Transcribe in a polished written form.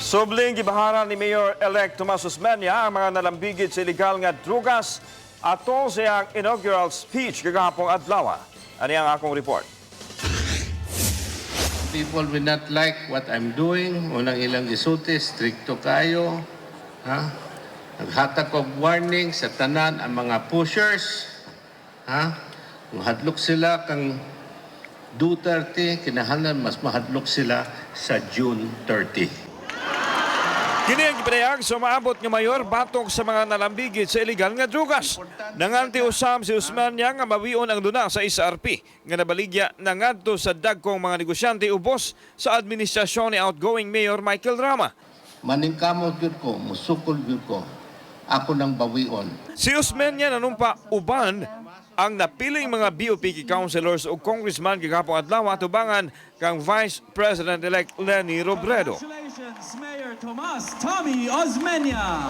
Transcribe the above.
Subling gibahara ni Mayor-elect Tomas Osmeña ang mga nalambigit sa ilegal nga drugas atol sa iyang inaugural speech kagahapong adlaw. Ani ang akong report. People will not like what I'm doing. Unang ilang gisulti, strikto kayo. Ha? Naghatag og warning sa tanan ang mga pushers. Ha? Kung hadlok sila kang Duterte, kinahanglan mas mahadlok sila sa June 30. Kini ang gipadayag sa umaabot nga mayor batok sa mga nalambigit sa ilegal nga drugas. Nanganti usab si Osmeña nga mawion ang duna sa SRP nga nabaligya na ngadto sa dagkong mga negosyante ubos sa administrasyon ni outgoing Mayor Michael Rama. Maningkamot gyud ko, musukol gyud ko. Ako nang bawion. Si Osmeña nanumpa uban ang napiling mga BOPK councilors ug congressman gihapong adlaw atubangan kang Vice President-elect Leni Robredo. Congratulations, Mayor Tomas Tommy Osmeña.